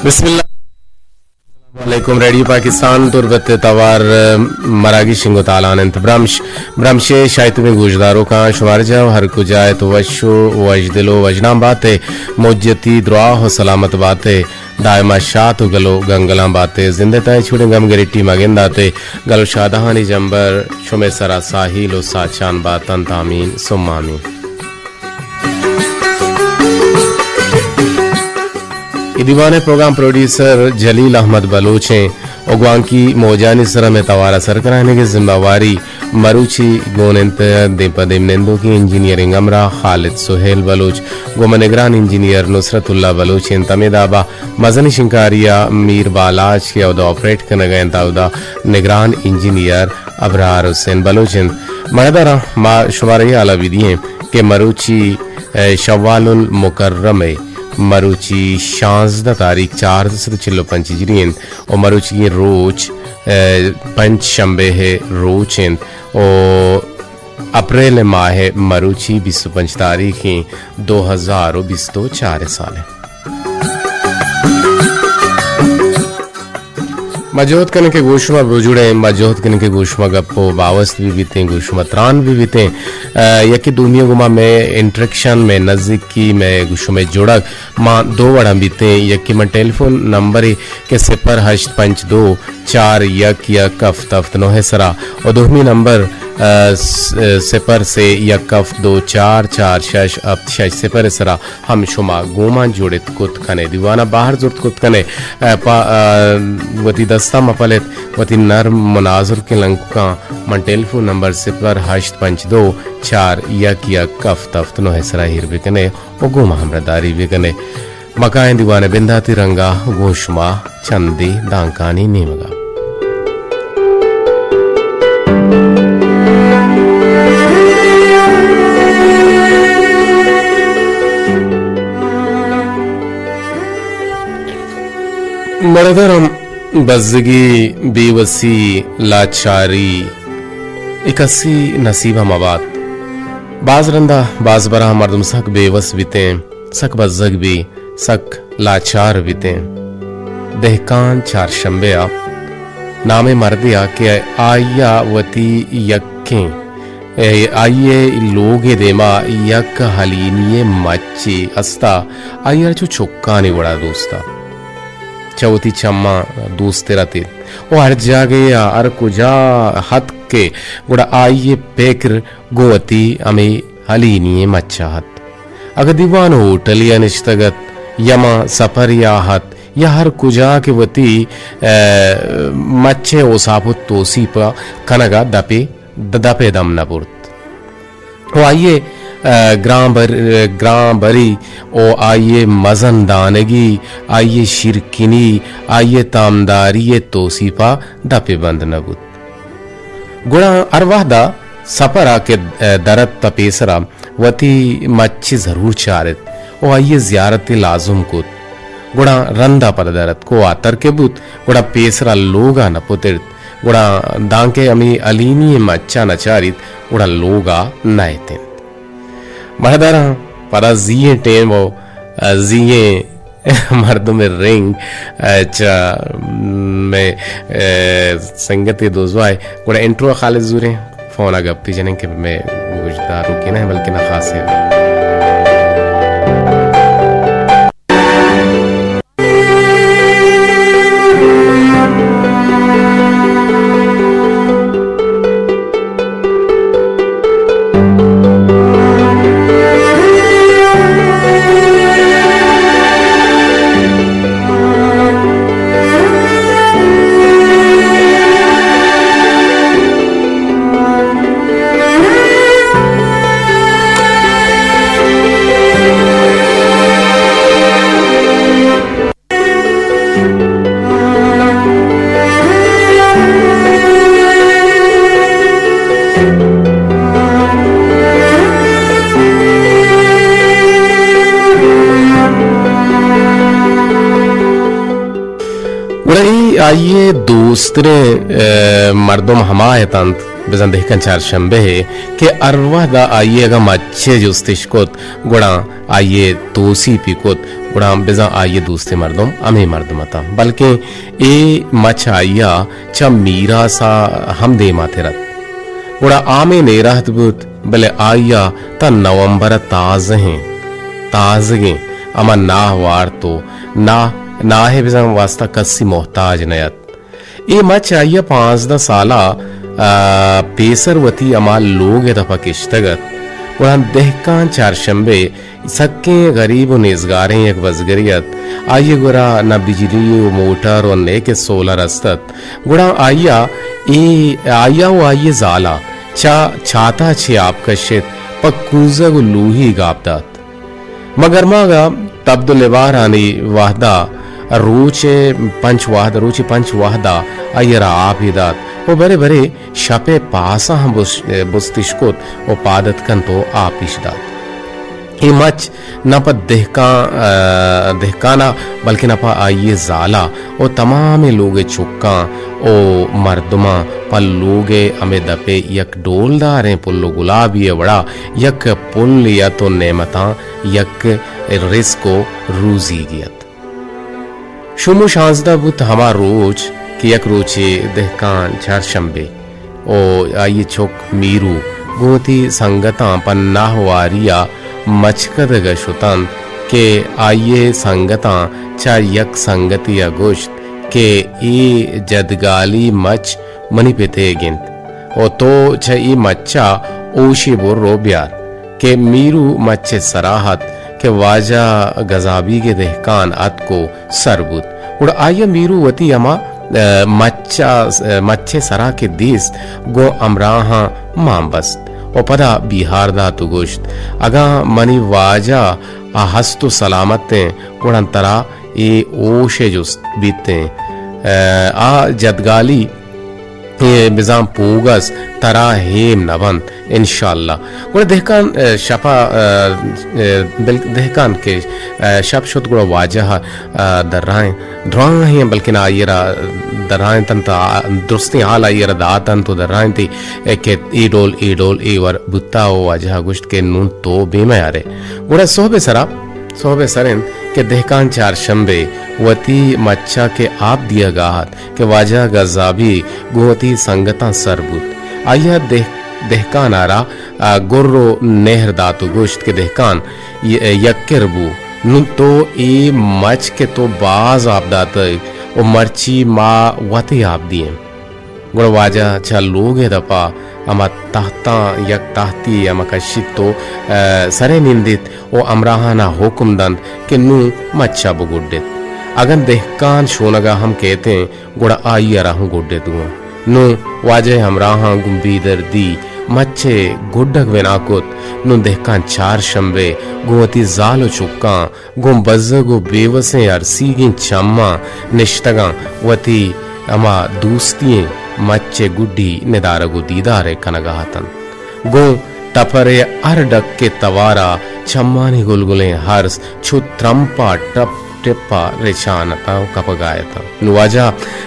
بسم اللہ۔ السلام علیکم۔ ریڈیو پاکستان تربت ءِ توار ءَ مراگش انگو تالان انت۔ برمش، برمش ءِ شاہی تمیں گوشداروکاں شمارجاہ ہر کجا ات، وش و وشدل و وژنام بات ئے، مجتی دراہ و سلامت بات ئے، دائما شات و گل و گنگلاں بات ئے، زند ءِ تہ ءَ چوڑیں گم گریٹی مگندات ئے، گل و شادہانی جمبر شمے سرا ساہیل و ساچان بات انت۔ آمین ثم آمین۔ اے دیوان ءِ پروگرام پروڈیوسر جلیل احمد بلوچ ایں و گوانکی موجانی سرا مئے توار ءَ سر کنائینگ ءِ ذمہ واری مروچی گون انت۔ دیم پہ دیم نندوکیں انجینئرنگ ہمراہ خالد سہیل بلوچ، گوں ما نگران انجینئر نصرت اللہ بلوچ انت۔ ہمے دابا مزنیں شنکاری ءَ میر بالاچ کہ اودا آپریٹ کنگ ءَ انت، اودا نگران انجینئر ابرار حسین بلوچ انت۔ مرداراں، ما شمارا اے حالا بدییں کہ مروچی، اے، شوال المکرم ءِ مروچی شانزدہ تاریخ چاردہ سد و چل و پنچ ہجری انت و مروچی روچ، اے، پنچ شنبے ءِ روچ انت و اپریل ماہ ءِ مروچی بیست و پنچ تاریخ انت، دو ہزار و بیست و چار سال انت۔ ما جہد کنیں کہ گوں شما بجوڑیں، ما جہد کنیں کہ گوں شما گپ و باوست بہ بیتیں، گوں شما تران بہ بیتیں۔ آ، یکے دومی ءَ گوما مئے انٹریکشن، مئے نزیکی، مئے گوں شمئے جوڑگ ما دو وڑاں بیتیں۔ یکے من ٹیلی فون نمبرے کہ صفر ہشت پنچ دو چار یک یک ہفت ہفت نو ءِ سرا و دومی نمبر، آ، س-، صفر سے یک ہفت دو چار چار شش ہفت شش صفر ءِ سرا ہم شما گوما جوڑت کت کنے، دیوانا بہر زرت کت کنے۔ اے، پا، اے، وتی دستا مپلت، وتی نرم مناظرکیں لنککاں من ٹیلی فون نمبر صفر ہشت پنچ دو چار یک یک ہفت ہفت نو ءِ سرا ایر بکنے و گوما ہمراہداری بکنے۔ مکائیں دیوان ءِ بنداتی رنگا گوں شما چندے دانکانی نیمگا۔ مردم بزگی، بیوسی، لاچاری، اے کسی نصیب ءَ مبات۔ باز رندا، باز برا مردم سک بیوس بیتیں، سک بزگ بی، سک لاچار بیتیں۔ دہکان چارشنبے ءَ نامیں مردے ءَ کہ آئی ءَ وتی یکیں، اے، آئی ءِ لوگ ءِ دیما یک ہلینی ءِ مچے استا، آئی ءَ چو چکانی وڑا دوستا چہ وتی چماں دوستر اتیت و ہر جاگہے ءَ ہر کجا اتک کہ گڑا آئی ءِ پکر گوں وتی ہمے ہلینی ءِ مچ ءَ ات۔ اگاں دیوان ہوٹلے ءَ نشتگ ات یا ماں سپرے ءَ ات یا ہر کجا کہ وتی، اے، مچ ءِ اوساپ و توسیپ ءَ کنگ ءَ دپے، د-، دپ ءِ دم نہ برت۔ و آئی ءِ، اے، گران بر-، گران بری و آئی ءِ مزن دانگی، آئی ءِ شیرکنی، آئی ءِ تامداری ءِ توسیپ ءَ دپ ءِ بند نہ بوت۔ گڑا ہر وہد ءَ سپر ءَ کہ، اے، در ات پیسر ءَ وتی مچ ءَ ضرور چارت و آئی ءِ زیارت ءَ لازم کت۔ گڑا رند ءَ پدا در اتک و واتر کہ بوت، گڑا پیسر ءَ لوگ ءَ نہ پترت۔ گڑا دانکہ ہمے ہلینی ءِ مچ ءَ نہ چاریت، گڑا لوگ ءَ نہ اتنت۔ مہداراں پدا زی ئیں ٹیم و زی ئیں مردم ءِ رنگ، اے، چہ مئے، اے، سنگتے دوزواہ ءَ۔ گڑا انٹرو ءَ خالص زوریں، فون ءَ گپے جنیں کہ مئے گوشداروکیں نہ بلکہ نخاسیں۔ گڑا اے آئی ءِ دوستریں، اے، مردم ہما اتنت بزاں دہکان چارشمبے ء کہ ہر وہد ء آئی ء اگاں مچے جستش کت، گڑا آئی ء توسیپی کت، گڑا بزاں آئی ء دوستیں مردم ہمے مردم اتاں، بلکیں اے مچ آئی ء چہ میراس ء ہم دیماتر ات۔ گڑا آ ہمے نیرہت بوت، بلے آئی ء تاں نومبر ء تازہیں، تازگیں ہما ناہ وارت و ناہ، ناہ ء بزاں واسطہ کسی محتاج نہ ات۔ اے مچ آئی ء پانزدہ سال ء، آ، پیسر وتی ہما لوگ ء دپ ء کشتگ ات۔ گڑا دہکان چارشمبے سکیں غریب و نیزگاریں یک بزگرے ات۔ آئی ء گورا نہ بجلی و موٹر و نئے کہ سولر است ات۔ گڑا آئی ء اے، آئی ء و آئی ء زال ء چہ چات ء چہ آپ کشت، پہ کوزگ و لوہیگ آپ دات۔ ماں گرماگ ء تبد و لبارانی وہد ء روچ ء پنچ وہد، روچ ء پنچ وہد ء آئی ء را آپے دات و برے برے شپ ء پاس ء ہم بس-، بستش کت و پاد اتک انت و آپیش دات۔ اے مچ نہ پہ دہکان، ء، دہکان ء بلکیں نہ پہ آئی ء زال ء و تمامیں لوگ ء چکاں و مردماں پہ لوگ ء ہمے دپ ء یک ڈولداریں پل و گلابی ء وڑا یک پلے ات و نعمتاں یک رزق و روزیگے ات۔ شوم و شانزدہ بوت ہما روچ کہ یک روچے دہکان چارشمبے و آئی ء چک میرو گوں وتی سنگتاں پہ ناہ واری ء مچکدگ ء شت انت کہ آئی ء سنگتاں چہ یک سنگتے ء گوشت کہ اے جدگالی مچ منی پت ئیگ انت و تو چہ اے مچ ء ہوشے بر و بیار کہ میرو مچ ء سرا ات کہ واجہ گزابیگ ء دہکان اتک و سر بوت۔ گڑا آئی ء میرو وتی ہما، ء، مچ ء، مچ ء سرا کہ دیست، گوں ہمراہاں مان بست و پدا بیہار دات و گوشت، اگاں منی واجہ ء ہست و سلامت انت، گڑا ترا اے ہوش ء جست بیت انت۔ ء، آ جدگالی اے بزاں پوگس ترا ہیم نہ بنت، انشاءاللہ۔ گڑا دہکان، ء، شپ ء، ء، بل-، دہکان کہ، ء، شپ شت گڑا واجہ ء، ء، درائیں، دراہیں بلکن آئی ء را درائینت انت، آ، درستیں حال آئی ء را دات انت و درائینتی کہ اے ڈول، اے ڈول، اے ور بوتا و واجہ ء گوشت کہ نون تو بے میارے۔ گڑا سہب ء سرا سہب ء سر انت کہ دہکان چارشمبے وتی مچ ء کہ آپ دیگ ء ات کہ واجہ گزابی گوں وتی سنگتاں سر بوت۔ آئی ء دہ-، دہکان ء را، ء، گر و نہر دات و گوشت کہ دہکان، ی-، یکر بو، نوں تو اے مچ کہ تو باز آپ داتگ و مرچی ما وت ء آپ دئیں۔ گڑا واجہ چہ لوگ ء دپ ء ہما تہتاں یک تہتے ء ہما کشیت و، ء، سر ء نندیت و ہمراہان ء حکم دنت کہ نوں مچ ء بگڈیت۔ اگن دہکان شونگ ء ہم کیتیں، گڑا آئی ء را ہم گڈیت گوں۔ نوں واجہ ء ہمراہاں گوں بے دردی مچ ء گڈگ بنا کت۔ نوں دہکان چارشمبے گوں وتی زال و چکاں گوں بزگ و بے وسیں ارسیگیں چماں نشتگاں وتی ہما دوستی ئیں مچ ء گڈی ندارگ و دیدار ء کنگ ء اتنت۔ گوں تپر ء ہر ڈک ء توار ء چمانی گلگلیں ہرس چو ترمپ ء ٹپ ٹپ ء رچان اتاں و کپگ ء اتاں۔ نوں واجہ،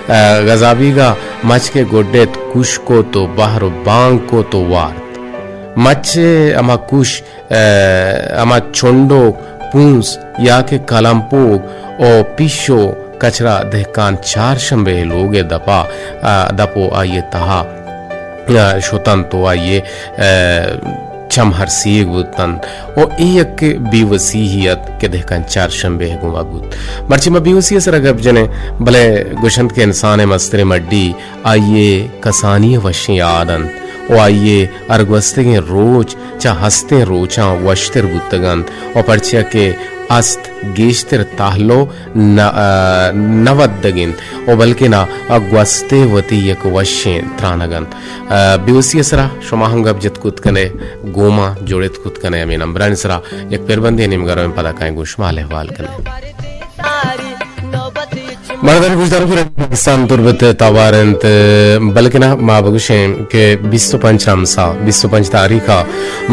ء، گزابیگ ء مچ کہ گڈت، کوش کت و بہر و بانگ کت و وارت۔ مچ ء ہما کوش ء ہما چنڈوک، پونس یا کہ کلمپوگ و پیشو کچرا دہکان چارشمبے ء لوگ ء دپا، ء دپ و آئی ء تہا، ء شتنت و آئی ء، ء چم ہرسیگ بوتنت و اے یک بے وسیہی ات کہ دہکان چارشمبے ء گوما بوت۔ مرچی ما بے وسی ء سرا گپ جنیں، بلے گوشنت کہ انسان ء مستریں مڈی آئی ء کسانی ء وشیں یاد انت و آئی ء ہر گوستگیں روچ چہ ہستیں روچاں وشتر بوتگ انت و پرچیا کہ ہست گیشتر تہلو نہ، نہ ودگ انت و بلکنا گوست ء وتی یک وشیں ترانگ انت۔ بی او سی ء سرا شما ہم گپ جت کت کنے، گوما جوڑت کت کنے، ہمے نمبرانی سرا یک پربندے نیمگا رویں، پدا کائیں گوں شما حال احوال کنے۔ مردانی گوشداروک، ریڈیو پاکستان تربت ءِ توار انت، بلکنا ما بگوشیں کہ بیست ءُ پنچ رمسا، بیست ءُ پنچ تاریخا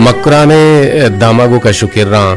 مکران ءِ دمگ ءُ کش ءُ کراں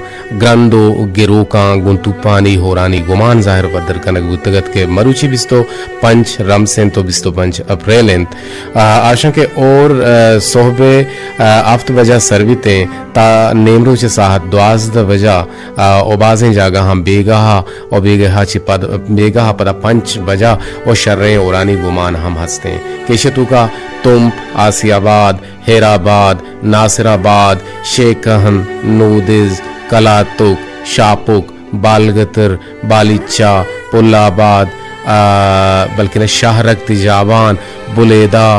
گرند ءُ گروکاں گوں توپانی ہورانی گمان ظاہر ءُ پدر کنگ بوتگ ات کہ مروچی بیست ءُ پنچ رمس انت ءُ بیست ءُ پنچ اپریل انت۔ آ، آشاں کہ اور، آ، صحب ءِ، آ، ہفت بجہ سر بیتیں تا نیمروچ ءِ ساعت دوازدہ بجہ، آ، ءُ بازیں جاگہاں بیگاہ ءُ بیگاہ چہ پد، بیگاہ ءَ پدا پنچ بجہ ءُ شریں ہورانی گمان ہم ہستیں کہ ایشی توکا تمپ، آسی آباد، ہیرآباد، ناصر آباد، شیکہن، نودز، کلاتک، شاپک، بالگتر، بالیچہ، پل آباد، آ، بلکن شہرک، تیجابان، بلیدہ،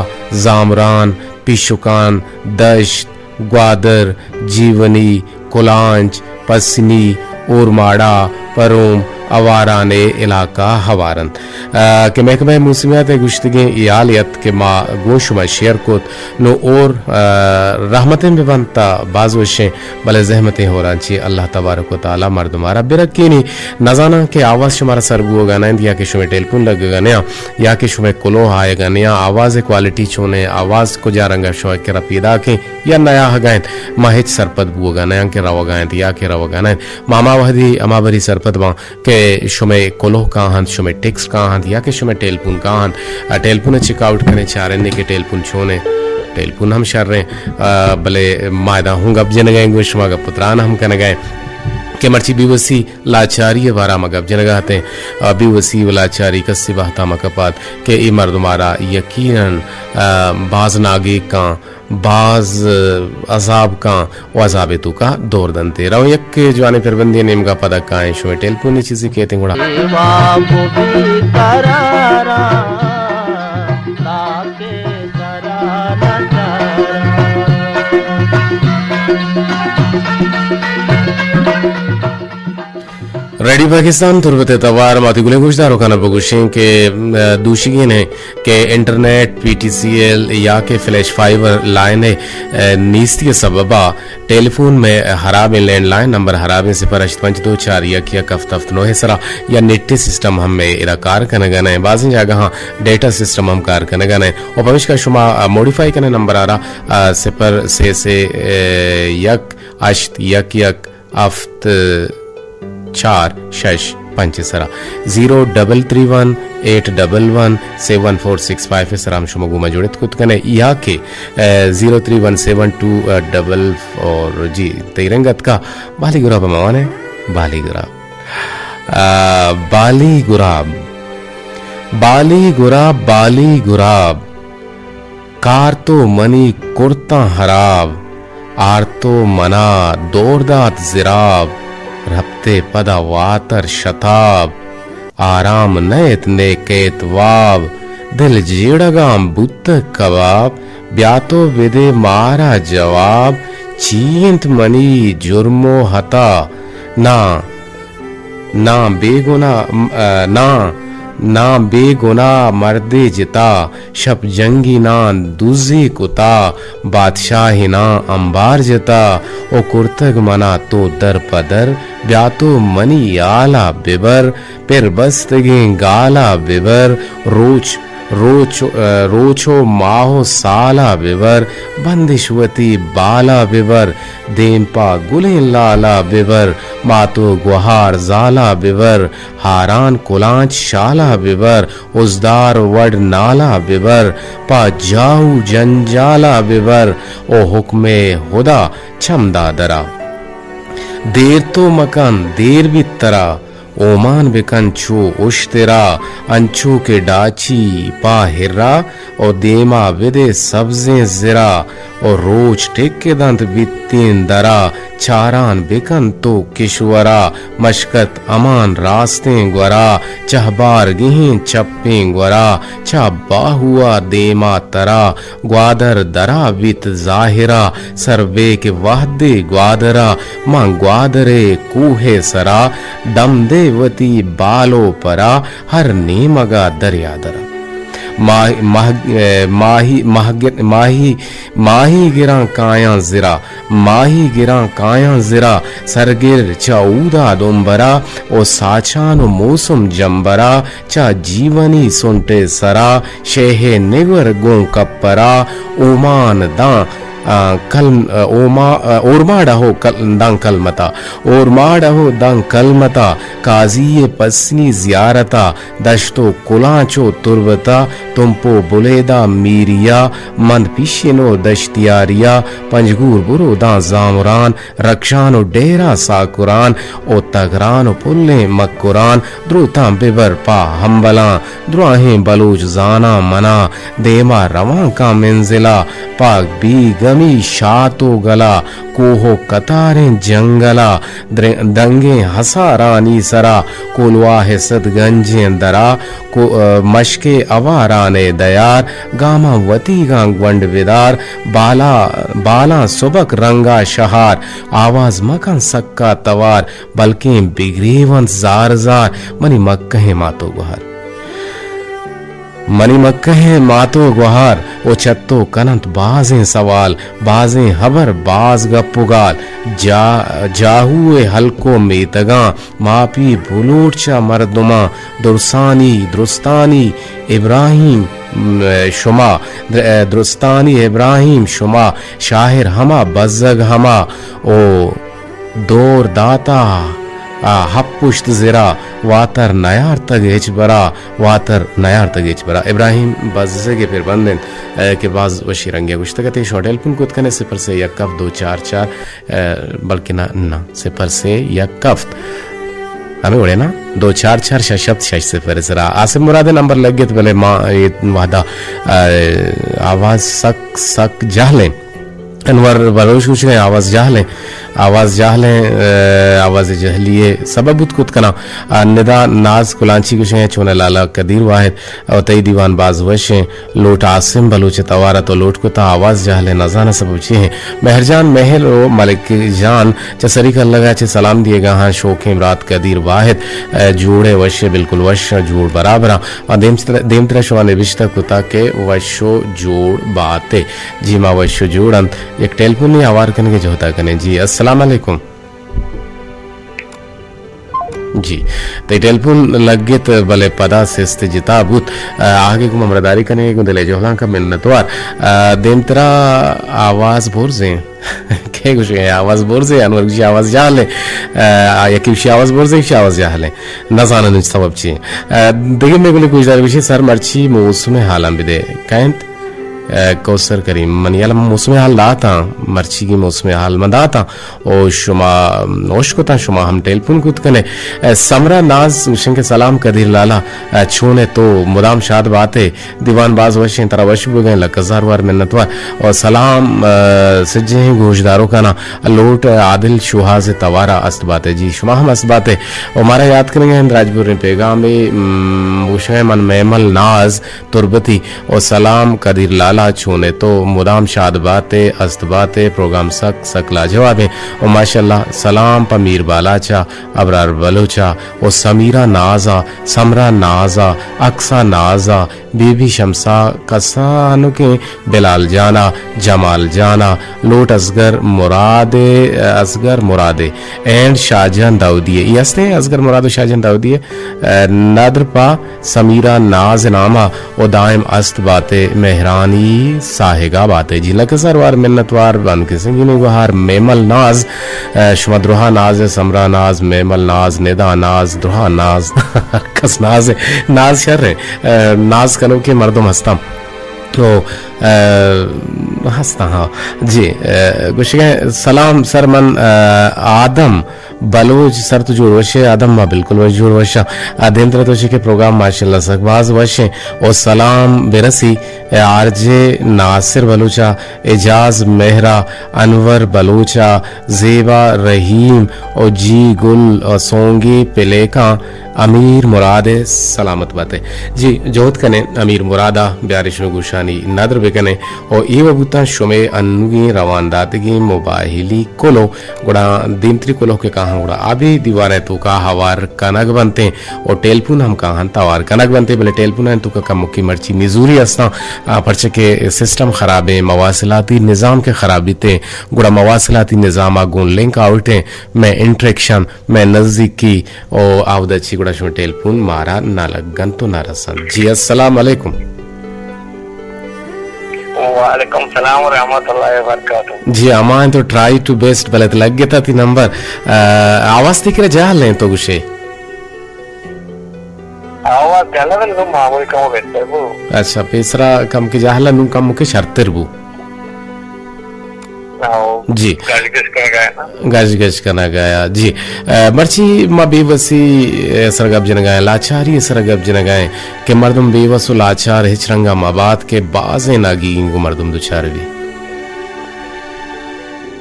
زامران، پیشکان، دشت، گوادر، جیونی، کلانچ، پسنی، اورماڑہ، پروم، آواران ءِ علاقہ ہوار انت، آ، کہ محکمہ موسمیات ءِ گوشتگیں اے حالے ات کہ ما گوں شما شیئر کت۔ نوں اور، آ، رحمتیں بہ بنت تا باز وشیں، بلے زحمتیں ہوراں چی اللہ تبارک و تعالی مردم ءَ را برکینی۔ نزاناں کہ آواز شمارا سر بوگا نہ انت یا کہ شمئے ٹیلیفون لگگا نیاں یا کہ شمئے کلوہ آیگا نیاں، آواز ءِ کوالٹی چونیں، آواز کجا رنگا شمئے کرا پیداکیں یا نیاہگا انت، ما ہچ سرپد بوگا نیاں کہ روگا انت یا کہ روگا نہ انت۔ ما ہما وہدی ہما بری سرپد باں کہ شمئے کلوہ کاہنت، شمئے ٹیکسٹ کاہنت یا کہ شمئے ٹیلیفون کاہنت۔ آ، ٹیلیفون ءَ چیک آؤٹ کنیں، چاریں کہ ٹیلیفون چونیں۔ ٹیلیفون ہم شریں، آ، بلے ما ادا ہوں گپ جنگا ایں، گوں شما گپ ءُ تران ہم کنگا ایں کہ مرچی بے وسی لاچاری ءِ بارا ما گپ جنگا اتیں۔ آ، بے وسی ءُ لاچاری کسی بہتا مکپات کہ اے مردم ءَ را یقیناً، آ، باز ناگیگ کاں، باز عذاب کاں ءُ عذاب ءِ توکا دور دنت۔ رو یک جوانیں پربندے نیمگا پدا کائیں، شمئے ٹیلیفون ءَ چیزے کیتیں گڑا۔ ریڈیو پاکستان تربت ءِ توار، ما وتی گلیں گوشداروکاں بگوشیں کہ، م، دوشیگین ایں کہ انٹرنیٹ، پی ٹی سی ایل یا کہ فلیش فائبر لائن ءِ، ا، نیستی ءِ سببا ٹیلیفون مئے ہرابیں، لینڈ لائن نمبر ہرابیں، صفر ہشت پنچ دو چار یک یک ہفت ہفت نو ءِ سرا، یا نیٹ ءِ سسٹم ہم مئے ادا کار کنگا نہ ایں، بازیں جاگہاں ڈیٹا سسٹم ہم کار کنگا نہ ایں۔ ءُ پمیشکا شما، ا، موڈیفائی کنئے نمبر ءَ را، ا، صفر سے سے، ا، یک ہشت یک یک ہفت چار شش پنچ ءِ سرا، زیرو ڈبل تھری ون ایٹ ڈبل ون سیون فور سکس فائیو ءِ سرا ہم شما گوں ما جڑت کت کنئے، یا کہ، ا، زیرو تھری ون سیون ٹو ڈبل فور، جی، تئی رنگ اتکا۔ بالی گراب ہم وانئے، بالی گراب۔ ا، بالی گراب۔ بالی گراب، بالی گراب۔ کارتو منی کرتاں ہراب، آرتو منا دور دات زراب، رپتے پدا واتر شتاب، آرام نئیت نے کیت واب، دل جیڑگاں بوتگ کباب، بیا تو بدے مارا جواب، چی انت منی جرم و ہتا؟ ناں ناں بے گناہ، م-، ا، ناں، ناں بے گناہ مردے جتا، شپ جنگی ناں دزی کتا، بادشاہی ناں امبار جتا، او کرتگ منا تو در پہ در، بیا تو منی ہالا ببر، پر بستگیں گالا ببر، روچ روچ، ا، روچ و ماہ و سالا ببر، بندش وتی بالا ببر، دیم پہ گلیں لالا ببر، مات و گوہار زالا ببر، ہاران کلانچ شالا ببر، ازدار وڑ نالا ببر، پہ جاہو جنجالا ببر، او حکم ہدا چمدادرا۔ دیر تو مکن، دیر بیت ترا، اومان بکن چو اشترا، انچو کہ ڈاچی پہ ہرا، او دیما بدے سبزیں زرا، او روچ ٹک دنت بیتیں درا، چاران بکن تو کشورا، مشکت امان راستیں گورا، چہبار گہیں چپیں گورا، چہ باہوا دیما ترا، گوادر درا بیت ظاہرا، سر بے کہ وہدے گوادرا، ماں گوادرے کوہ سرا، دم دے وتی بال و پرا، ہر نیمگا دریا درا۔ ماہ-، ماہ-، ماہی، ماہگر-، ماہی، ماہی گراں کایاں زرا، ماہی گراں کایاں زرا، سرگر چہ اودا دمبرا، او ساچان و موسم جمبرا، چہ جیونی سنٹے سرا، شیہے نگر گوں کپرا، اومان داں، آ، کل-، آ، اوما-، آ، اورماڑہ و کل-، داں کلمتا، اورماڑہ و داں کلمتا، قاضی پسنی زیارتا، دشت و کلانچ و تربتا، تمپو بلیدا میریا، مند پیشن و دشتیاریا، پنجگور برو داں زامران، رکشان و ڈیرا ساکران، او تگران و پلیں مکران، دروتاں ببر پا ہمبلاں، دراہیں بلوچ زاناں منا، دیما روانکاں منزلا، پاک بیگمی شات و گلا، کوہ و کتاریں جنگلا، در-، دنگیں ہسارانی سرا، کولواہ صد گنجیں درا، کو-، مشکے اواران ء دیار، گاماں وتیگاں گونڈ بدار، بالا، بالاں سبک رنگا شہار، آواز مکن سکا توار، بلکیں بگریونت زار زار، منی مکہیں مات و گوہر۔ منی مکہیں مات و گوہر، او چتو کننت بازیں سوال، بازیں ہبر، باز گپ و گال، جا-، جاہو ء ہلک و میتگاں، ماپی بلوٹ چہ مردماں، درسانی، درستانی ابراہیم، م، شما، در-، درستانی ابراہیم شما، شاعر ہما، بزگ ہما، او دور داتا، آ، ہپ پشت زرا، واتر نیارتگ ہچ برا، واتر نیارتگ ہچ برا۔ ابراہیم بزگ ء پربند انت، ء، کہ باز وشی رنگے گوشتگ ات، شما ٹیلیفون کت کنے صفر سے یک ہفت دو چار چار، ء، بلکہ نہ، نہ، صفر سے یک ہفت۔ ہمے وڑے نا، دو چار چار شش ہفت شش صفر سرا۔ آصف مراد نمبر لگت، بلے ما اے وہدا، ء، آواز سک، سک جہلیں۔ انور بلوچ گوشگ ء آواز جہلیں، آواز جہلیں، ء، آواز جہلی ء سبب بوت کت کناں۔ ء، ندا ناز کلانچی گوشگ ء چونہ لالا قدیر واحد، او تئی دیوان باز وشیں۔ لوٹ عاصم بلوچ توار ء تو لوٹ کتا، آواز جہلیں، نزاناں سبب چی ہیں۔ مہرجان مہر و ملک جان چہ سری کلگا چہ سلام دیگا ہاں، شوکیں برات قدیر واحد، ء، جوڑ ء وش ء، بالکل وش ء، جوڑ برابر ء۔ آ دیم تر-، دیم ترا شما نبشتہ کتا کہ وش و جوڑ باتے۔ جی ما وش و جوڑ انت۔ یک ٹیلیفونی ہوار کنگے جہدا کنیں۔ جی السلام علیکم۔ جی، تئی ٹیلیفون لگت بلے پدا سست جتا بوت۔ آ، آگے گوں ہمراہداری کنگے گوں دلے جہلانکا منتوار۔ آ، دیم ترا آواز برزیں۔ کئے گوشگ ء آواز برزیں؟ انور گوشی آواز جہلیں۔ آ، یکی گوشی آواز برزیں، گوشی آواز جہلیں۔ نزانن ہچ سبب چی۔ آ، دگہ مئے گلیں گوشدار گوشی سر مرچی موسم حالاں بدے۔ کئے انت؟ آ، کوثر کریم، منی حالا موسم حال داتاں، مرچیگی موسم حال من داتاں۔ او شما ہوش کتاں، شما ہم ٹیلیفون کت کنے۔ آ، سمرا ناز گوشن کہ سلام قدیر لالا، آ، چون ئے تو؟ مدام شاد باتے۔ دیوان باز وشیں، ترا وش بوگیں، لک ہزار وار منتوار۔ او سلام، آ، سجہیں گوشداروکانا۔ لوٹ عادل شوہاز توارا است باتے۔ جی شما ہم است باتے۔ او مارا یاد کنگے ہند راجپوریں پیغامے، م، گوشگے من میمل ناز تربتی۔ او سلام قدیر لالا، چون ئے تو؟ مدام شاد باتے، است باتے، پروگرام سک سک لاجوابیں۔ او ماشاءاللہ سلام پہ میر بالاچا، ابرار بلوچا، او سمیرا نازا، سمرا نازا، اکسا نازا، بی بی شمسا، کسانکیں بلال جانا، جمال جانا، لوٹ اصغر مراد، اصغر مراد اینڈ شاہجان داؤدی۔ ای ہستیں اصغر مراد و شاہجان داؤدی، ندر پا سمیرا ناز ناما و دائم است باتے، مہرانی ساہگا باتے۔ جی لک ہزار وار منتوار، بند کے سنگینی گوہار میمل ناز، شما درہا ناز، سمرا ناز، میمل ناز، ندا ناز، درہا ناز۔ کس ناز ء، ناز شر ء، ناز کنوکیں مردم ہستاں۔ تو، ہستاں، ہاں۔ جی، گوشگیں سلام سر، من آدم بلوچ۔ سر تو جوڑ وش ئے؟ آدم ما بالکل وش، جوڑ وش آں۔ دیمترا تو شکے پروگرام ماشاءاللہ سک باز وش ایں۔ او سلام برسی آر جے ناصر بلوچا، اعجاز مہرا، انور بلوچا، زیبا رحیم و جی گل و سونگی پلیکاں امیر مراد ء سلامت بات ء۔ جی جہد کنیں امیر مراد ء بیارشن گوشانی ندر بہ کنیں۔ او ایوہ بوتاں شمے انوگیں روان داتگیں موبائلی کلو، گڑا دیمتری کلو کہ کاہاں گڑا آبی دیوان ءِ توکا ہوار کنگ بنتیں۔ او ٹیلیفون ہم کاہاں توار کنگ بنتیں، بلے ٹیلیفون ءِ توکا کمکی مرچی نزوری استاں، آ، پرچہ کہ سسٹم خرابیں، مواصلاتی نظام کہ خراب بیتیں، گڑا مواصلاتی نظام ءَ گوں لنک آؤٹیں، مئے انٹریکشن، مئے نزیکی، او آودا چی گڑا شمئے ٹیلیفون مارا نہ لگنت و نہ رسنت۔ جی، السلام علیکم۔ وعلیکم السلام ورحمۃ اللہ وبرکاتہ۔ جی، ہما انت تو ٹرائی ٹو بیسٹ، بلے تو لگتا تی نمبر، آ، آواز تی کرا جہل ہیں تو گوشے۔ آواز جہل ہے، بلے تو معمولی کم بہتر بو۔ اچھا، پیسرا کم کے جہل ہے، نو کم کے شرتر بو۔ ہاں، جی۔ گشگش کنگ ءَ نا۔ گشگش کنگ ءَ، جی۔ اے، مرچی ما بے وسی ءِ سر گپ جنگ ءَ ایں، لاچاری ءِ سر گپ جنگ ءَ ایں کہ مردم بے وس و لاچار ہچ رنگ ءَ مبات کہ بازیں ناگیگیں گوں مردم دچار بی۔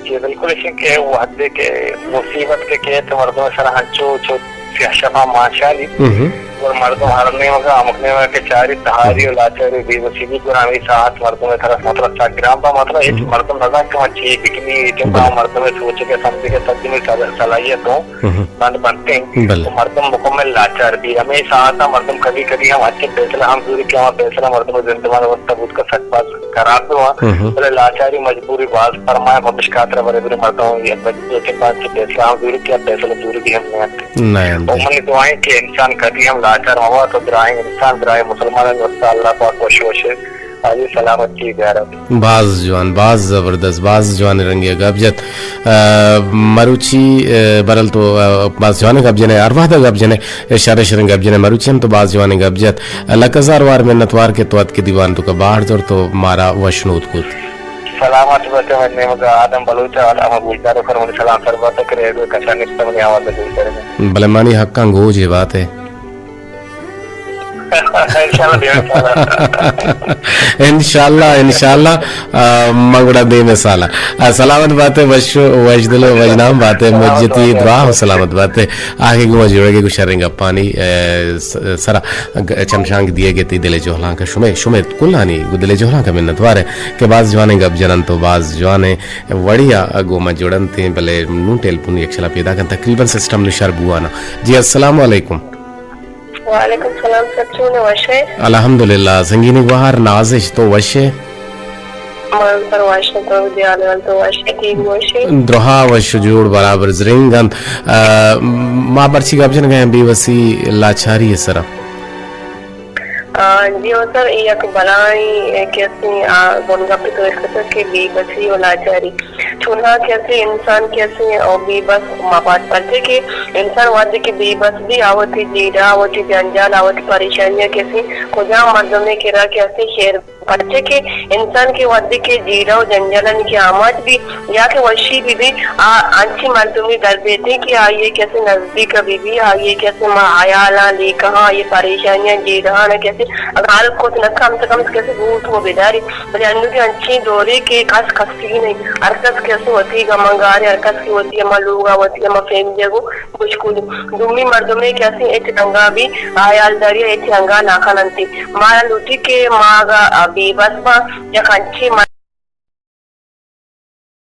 جی، بالکل، ایشی کہ وہدے کہ مصیبت کہ کیت مردم سر ہنچو چو سیاہ شپاں مانشالی۔ ہم۔ گڑا مردم ہر نیمگ ءَ ہمک نیمگ ءَ کہ چاری تہاری و لاچاری و بے وسی بی، گڑا ہمے ساعت مردم ءِ طرف مطلب سک گران با، مطلب ہچ مردم نزان کہ من چی بکنی، اے ٹائم ءَ مردم ءِ سوچگ ءُ سمجھگ ءِ سرجمیں صلا-، صلاحیت اوں بند بنتیں۔ بلے۔ تو مردم مکمل لاچار بی۔ ہمے ساعت ءَ مردم کدی کدی ہم ہنچیں فیصلہ ہم زوری کہ ہما فیصلہ مردم ءِ زندمان ءِ واسطہ بوت کہ سک باز خراب بی۔ بلے لاچاری مجبوری باز فرمائے، ما پشکاترا برے برے مردم یک بجے دو تین بار چہ فیصلہ ہم زوری کہ فیصلہ زوری بی ہم نہ انت۔ نہ انت۔ و منی دعا ایں کہ انسان کدی ہم لاچار مبات و دراہیں انسان، دراہیں مسلمانانی واسطہ اللہ پاک وش وش عالی سلامتی بیارت۔ باز جوان، باز زبردست، باز جوان رنگے گپ جت۔ آ، مروچی، آ، برل تو، آ، باز جوان گپ جنے، ہر وہد گپ جنے، شر شریں گپ جنے، مروچی ہم تو باز جوان گپ جت۔ لک ہزار وار منتوار کہ تو اتکے دیوان توکا باہر زرت و مارا وشنود کت۔ سلامت بات، من نیمگا آدم بلوچ آں، ہما گوشدار و منی سلام سر بات کہ ریڈیو کسا نشتہ منی آواز گوش دارگ۔ بلے منی حقاں گوج اے بات اے۔ انشاءاللہ دیمے سالا۔ انشاءاللہ، انشاءاللہ، آ، من گڑا دیمے سالا۔ آ، سلامت بات اے، وش، وش دل و وش نام بات اے، مجتی دعا و سلامت بات اے۔ آگے گوں جوڑگے گوں شریں گپانی، آ، س-، سرا گ-، چمشانک دیے گے تی دل جہلانک شمے، شمے کلانی گوں دل جہلانک منتوار اے کہ باز جوانیں گپ جننت و باز جوانیں وڑیا گوں ما جڑنت ایں، بلے نوں ٹیلیفون یک شلا پیدا کن، تقریباً سسٹم نشر بوانا۔ جی، السلام علیکم۔ وعلیکم السلام سر، چون ئے، وش ئے؟ الحمدللہ، سنگینی گوہار نازش، تو وش ئے؟ من سر وش آں، تو دیال تو وش ئے، ٹھیک وش ئے؟ درہا وش جوڑ برابر زرنگ انت۔ آ، ما مرچی گپ جنگ ءَ ایں بے وسی لاچاری ءِ سرا۔ آ، جی ہو سر، اے یک بلاہیں، اے، کسیں، آ، بنگپے تو اشکتگ کہ بے بسی و لاچاری۔ چونہا کسے انسان کسے او بے بس مبات، پرچے کہ انسان وہدے کہ بے بس بی، آ وتی جیڑہ، آ وتی جنجال، آ وتی پریشانیاں کسے کجام مردمے کرا کسے شیئر، پرچے کہ انسان کہ وہدے کہ جیڑہ و جنجالانی کہ آماچ بی یا کہ وشی بی بی، آ انچیں مردمے در بیتیں کہ آئی ءِ کسے نزدیک بی بی، آئی ءِ کسے ما حیالاں، لیکہاں، آئی ءِ پریشانیاں، جیڑہاں کسے اگر حل کت نہ، کم سے کم کسے گوش و بداری۔ بلے انوگیں انچیں دورے کہ کس کسی نہیں، ہر کس کہ اسے وتی گمانگارے، ہر کس کہ وتی ہما لوگا، وتی ہما فیملی گو مشغول۔ دومی مردمے کہ اسے ہچ رنگا بھی حیالداری ہچ رنگا نہ کننتی۔ مارا لوٹی کہ ما اگا بے بس با یک انچیں